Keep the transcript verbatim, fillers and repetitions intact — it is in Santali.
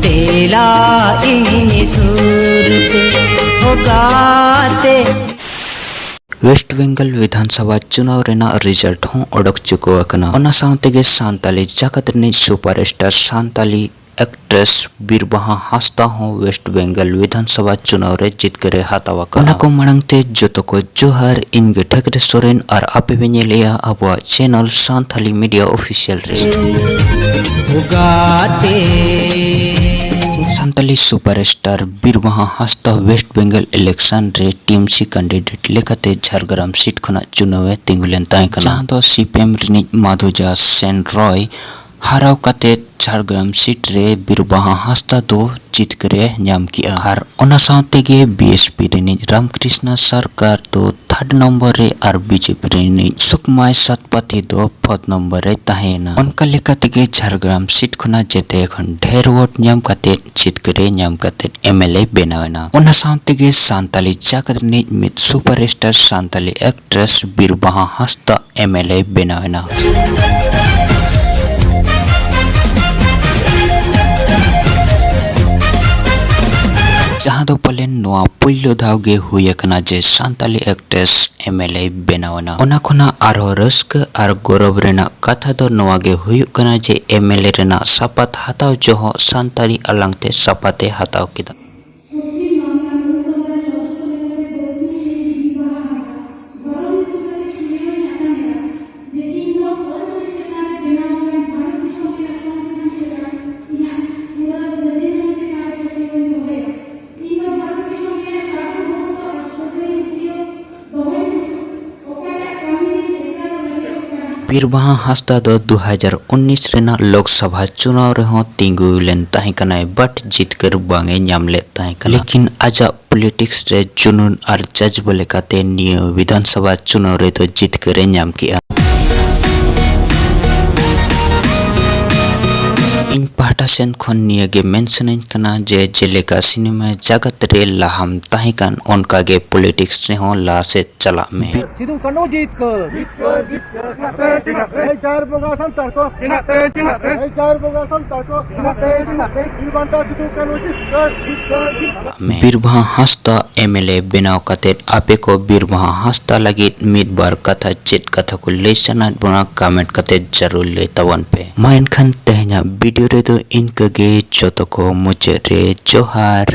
ᱫᱮᱞᱟ ᱤᱧ ᱥᱩᱨ ᱛᱮ ᱦᱚ ᱜᱟᱛᱮ᱾ ᱣᱮᱥᱴ ᱵᱮᱝᱜᱚᱞ ᱵᱤᱫᱷᱟᱱ ᱥᱚᱵᱷᱟ ᱪᱩᱱᱟᱣ ᱨᱮᱱᱟᱜ ᱨᱤᱡᱟᱞᱴ ᱦᱚᱸ ᱚᱰᱚᱠ ᱪᱩᱠᱟᱹᱣ ᱟᱠᱟᱱᱟ᱾ ᱚᱱᱟ ᱥᱟᱶ ᱛᱮᱜᱮ ᱥᱟᱱᱛᱟᱞᱤ ᱡᱟᱠᱟᱛ ᱨᱤᱱᱤᱡ super star Santali actress Birbaha Hansda ᱦᱚᱸ ᱣᱮᱥᱴ ᱵᱮᱝᱜᱚᱞ ᱵᱤᱫᱷᱟᱱ ᱥᱚᱵᱷᱟ ᱪᱩᱱᱟᱣ ᱨᱮ ᱡᱤᱛᱠᱟᱹᱨ ᱮ ᱦᱟᱛᱟᱣ ᱟᱠᱟᱫᱼᱟ᱾ ᱚᱱᱟ ᱠᱚ ᱢᱟᱲᱟᱝ ᱛᱮ ᱡᱚᱛᱚ ᱠᱚ ᱡᱚᱦᱟᱨ, ᱤᱧ ᱜᱮ ᱴᱷᱟᱹᱠᱨᱮ ᱥᱚᱨᱮᱱ ᱟᱨ ᱟᱯᱮ ᱯᱮ ᱧᱮᱞᱮᱜᱼᱟ ᱟᱵᱚᱣᱟᱜ ᱪᱮᱱᱮᱞ ᱥᱟᱱᱛᱟᱞᱤ ᱢᱤᱰᱤᱭᱟ ᱚᱯᱷᱤᱥᱤᱭᱟᱞ ᱨᱮ᱾ ᱦᱚ ᱜᱟᱛᱮ᱾ Santali super star Birbaha Hansda west Bengal election ᱨᱮ ᱴᱤ ᱮᱢ ᱥᱤ ᱠᱮᱱᱰᱤᱰᱮᱴ ᱞᱮᱠᱟᱛᱮ ᱡᱷᱟᱲᱜᱨᱟᱢ ᱥᱤᱴ ᱠᱷᱚᱱᱟᱜ ᱪᱩᱱᱟᱣ ᱮ ᱛᱤᱸᱜᱩ ᱞᱮᱱ ᱛᱟᱦᱮᱸ ᱠᱟᱱᱟ, ᱡᱟᱦᱟᱸ ᱫᱚ ᱥᱤ ᱯᱤ ᱮᱢ ᱨᱤᱱᱤᱡ ᱢᱟᱫᱷᱩᱡᱟ ᱥᱮᱱ ᱨᱚᱭ ᱦᱟᱨᱟᱣ ᱠᱟᱛᱮ ᱡᱷᱟᱲᱜᱨᱟᱢ ᱥᱤᱴ ᱨᱮ ᱵᱤᱨᱵᱟᱦᱟ ᱦᱟᱸᱥᱫᱟ ᱫᱚ ᱡᱤᱛᱠᱟᱹᱨ ᱮ ᱧᱟᱢ ᱠᱮᱜᱼᱟ᱾ ᱟᱨ ᱚᱱᱟ ᱥᱟᱶ ᱛᱮᱜᱮ ᱵᱤ ᱮᱥ ᱯᱤ ᱨᱤᱱᱤᱡ ᱨᱟᱢᱠᱨᱤᱥᱱᱟ ᱥᱚᱨᱠᱟᱨ ᱫᱚ ᱛᱷᱟᱨᱰ ᱱᱚᱢᱵᱚᱨ ᱨᱮ ᱟᱨ ᱵᱤ ᱡᱮ ᱯᱤ ᱨᱤᱱᱤᱡ ᱥᱩᱠᱢᱟᱭ ᱥᱟᱛᱯᱟᱛᱷᱤ ᱫᱚ ᱯᱷᱳᱨᱛᱷ ᱱᱚᱢᱵᱚᱨ ᱨᱮ ᱛᱟᱦᱮᱸᱭᱮᱱᱟ᱾ ᱚᱱᱠᱟ ᱞᱮᱠᱟ ᱛᱮᱜᱮ ᱡᱷᱟᱲᱜᱨᱟᱢ ᱥᱤᱴ ᱠᱷᱚᱱᱟᱜ ᱡᱮᱛᱮ ᱠᱷᱚᱱ ᱰᱷᱮᱨ ᱣᱳᱴ ᱧᱟᱢ ᱠᱟᱛᱮ ᱡᱤᱛᱠᱟᱹᱨ ᱮ ᱧᱟᱢ ᱠᱟᱛᱮ ᱮᱢ ᱮᱞ ᱮ ᱵᱮᱱᱟᱣ ᱮᱱᱟ᱾ ᱚᱱᱟ ᱥᱟᱶ ᱛᱮᱜᱮ ᱥᱟᱱᱛᱟᱞᱤ ᱡᱟᱠᱟᱛ ᱨᱤᱱᱤᱡ ᱢᱤᱫ super star Santali actress Birbaha Hansda M L A ᱵᱮᱱᱟᱣ ᱮᱱᱟ, ᱡᱟᱦᱟᱸ ᱫᱚ ᱯᱟᱞᱮᱱ ᱱᱚᱣᱟ ᱯᱩᱭᱞᱩ ᱫᱷᱟᱣ ᱜᱮ ᱦᱩᱭ ᱟᱠᱟᱱᱟ ᱡᱮ Santali actress M L A ᱵᱮᱱᱟᱣ ᱮᱱᱟ᱾ ᱚᱱᱟ ᱠᱷᱚᱱᱟᱜ ᱟᱨᱦᱚᱸ ᱨᱟᱹᱥᱠᱟᱹ ᱟᱨ ᱜᱚᱨᱚᱵᱽ ᱨᱮᱱᱟᱜ ᱠᱟᱛᱷᱟ ᱫᱚ ᱱᱚᱣᱟ ᱜᱮ ᱦᱩᱭᱩᱜ ᱠᱟᱱᱟ ᱡᱮ ᱮᱢ ᱮᱞ ᱮ ᱨᱮᱱᱟᱜ ᱥᱟᱯᱟᱛ ᱦᱟᱛᱟᱣ ᱡᱚᱦᱚᱜ ᱥᱟᱱᱛᱟᱲᱤ ᱟᱲᱟᱝ ᱛᱮ ᱥᱟᱯᱟᱛ ᱮ ᱦᱟᱛᱟᱣ ᱠᱮᱫᱟ᱾ ᱯᱚᱪᱷᱤᱢ ᱵᱟᱝᱞᱟ ᱵᱤᱫᱷᱟᱱᱥᱚᱵᱷᱟ ᱨᱮ ᱥᱚᱫᱚᱥᱥᱚ ᱞᱮᱠᱟᱛᱮ ᱵᱟᱹᱡᱷᱤ ᱤᱧ ᱵᱤᱨᱵᱟᱦᱟ ᱦᱟᱸᱥᱫᱟ᱾ ᱫᱷᱚᱨᱚᱢ ᱧᱩᱛᱩᱢ ᱠᱟᱛᱮ ᱠᱩᱞᱤ ᱦᱚᱸᱧ ᱟᱠᱟᱱ ᱜᱮᱭᱟ ᱡᱮ ᱤᱧ ᱫᱚ ᱚᱞ ᱵᱤᱞ ᱪᱮᱛᱟᱱ ᱨᱮ ᱵᱮᱱᱟᱣ ᱟᱠᱟᱱ ᱵᱷᱟᱨᱚᱛ ᱫᱤᱥᱚᱢ ᱨᱮᱭᱟᱜ ᱥᱚᱝᱵᱤᱫᱷᱟᱱ ᱪᱮᱛᱟᱱ ᱤᱧᱟᱹᱜ ᱯᱩᱨᱟᱹ ᱨᱟᱹᱡᱤᱱᱟᱢᱟ ᱪᱮᱛᱟᱱ ᱨᱮ ᱯᱟᱹᱛᱭᱟᱹᱣ ᱤᱧ ᱫᱚᱦᱚᱭᱟ᱾ ᱤᱧ ᱫᱚ ᱵᱷᱟᱨᱚᱛ ᱫᱤᱥᱚᱢ ᱨᱮᱭᱟᱜ ᱥᱟᱨᱵᱚᱵᱷᱳᱣᱢᱚᱛᱛᱚ ᱟᱨ ᱥᱟᱹᱫᱟᱹᱭ ᱨᱩᱠᱷᱤᱭᱟᱹ ᱫᱚᱦᱚᱭ ᱞᱟᱹᱜᱤᱫ ᱚᱠᱟᱴᱟᱜ ᱠᱟᱹᱢᱤ ᱨᱤᱧ ᱮᱛᱚᱦᱚᱵ ᱞᱟᱹᱜᱤᱫᱚᱜ ᱠᱟᱱᱟ᱾ ᱵᱤᱨᱵᱟᱦᱟ ᱦᱟᱸᱥᱫᱟ ᱫᱚ ᱫᱩ ᱦᱟᱡᱟᱨ ᱩᱱᱤᱥ ᱨᱮᱱᱟᱜ ᱞᱳᱠᱥᱚᱵᱷᱟ ᱪᱩᱱᱟᱣ ᱨᱮᱦᱚᱸ ᱛᱤᱸᱜᱩ ᱞᱮᱱ ᱛᱟᱦᱮᱸ ᱠᱟᱱᱟᱭ, but ᱡᱤᱛᱠᱟᱹᱨ ᱵᱟᱝ ᱮ ᱧᱟᱢ ᱞᱮᱫ ᱛᱟᱦᱮᱸ ᱠᱟᱱᱟ᱾ ᱞᱮᱠᱤᱱ ᱟᱡᱟᱜ ᱯᱚᱞᱤᱴᱤᱠᱥ ᱨᱮ ᱡᱩᱱᱩᱱ ᱟᱨ ᱡᱟᱡᱽᱵᱟ ᱞᱮᱠᱟᱛᱮ ᱱᱤᱭᱟᱹ ᱵᱤᱫᱷᱟᱱ ᱥᱚᱵᱷᱟ ᱪᱩᱱᱟᱣ ᱨᱮᱫᱚ ᱡᱤᱛᱠᱟᱹᱨ ᱮ ᱧᱟᱢ ᱠᱮᱜᱼᱟ᱾ ᱤᱧ ᱯᱟᱦᱴᱟ ᱥᱮᱱ ᱠᱷᱚᱱ ᱱᱤᱭᱟᱹ ᱜᱮ ᱢᱮᱱ ᱥᱟᱱᱟᱧ ᱠᱟᱱᱟ ᱡᱮ ᱡᱮᱞᱮᱠᱟ ᱥᱤᱱᱮᱢᱟ ᱡᱟᱜᱟᱛ ᱨᱮ ᱞᱟᱦᱟᱢ ᱛᱟᱦᱮᱸ ᱠᱟᱱ, ᱚᱱᱠᱟ ᱜᱮ ᱯᱚᱞᱤᱴᱤᱠᱥ ᱨᱮᱦᱚᱸ ᱞᱟᱦᱟ ᱥᱮᱫ ᱪᱟᱞᱟᱜ ᱢᱮ᱾ ᱥᱤᱫᱩ ᱠᱟᱹᱱᱦᱩ ᱡᱤᱛᱠᱟᱹᱨ᱾ ᱮᱭ ᱡᱟᱦᱮᱨ ᱵᱚᱸᱜᱟ ᱥᱟᱱᱛᱟᱲ ᱠᱚ᱾ ᱮᱭ ᱡᱟᱦᱮᱨ ᱵᱚᱸᱜᱟ ᱥᱟᱱᱛᱟᱲ ᱠᱚ᱾ ᱵᱤᱨ ᱵᱟᱱᱴᱟ ᱥᱤᱫᱩ ᱠᱟᱹᱱᱦᱩ ᱡᱤᱛᱠᱟᱹᱨ᱾ ᱢᱮ᱾ Birbaha Hansda M L A ᱵᱮᱱᱟᱣ ᱠᱟᱛᱮᱫ ᱟᱯᱮ ᱠᱚ ᱵᱤᱨᱵᱟᱦᱟ ᱦᱟᱸᱥᱫᱟ ᱞᱟᱹᱜᱤᱫ ᱢᱤᱫ ᱵᱟᱨ ᱠᱟᱛᱷᱟ, ᱪᱮᱫ ᱠᱟᱛᱷᱟ ᱠᱚ ᱞᱟᱹᱭ ᱥᱟᱱᱟᱭᱮᱫ ᱵᱚᱱᱟ, ᱠᱚᱢᱮᱱᱴ ᱠᱟᱛᱮᱫ ᱡᱟᱹᱨᱩᱲ ᱞᱟᱹᱭ ᱛᱟᱵᱚᱱ ᱯᱮ᱾ ᱢᱟ ᱮᱱᱠᱷᱟᱱ ᱛᱮᱦᱮᱧᱟᱜ ᱵᱷᱤᱰᱤᱭᱳ ᱨᱮᱫᱚ ᱤᱱᱠᱟᱹ ᱜᱮ, ᱡᱚᱛᱚ ᱠᱚ ᱢᱩᱪᱟᱹᱫ ᱨᱮ ᱡᱚᱦᱟᱨ᱾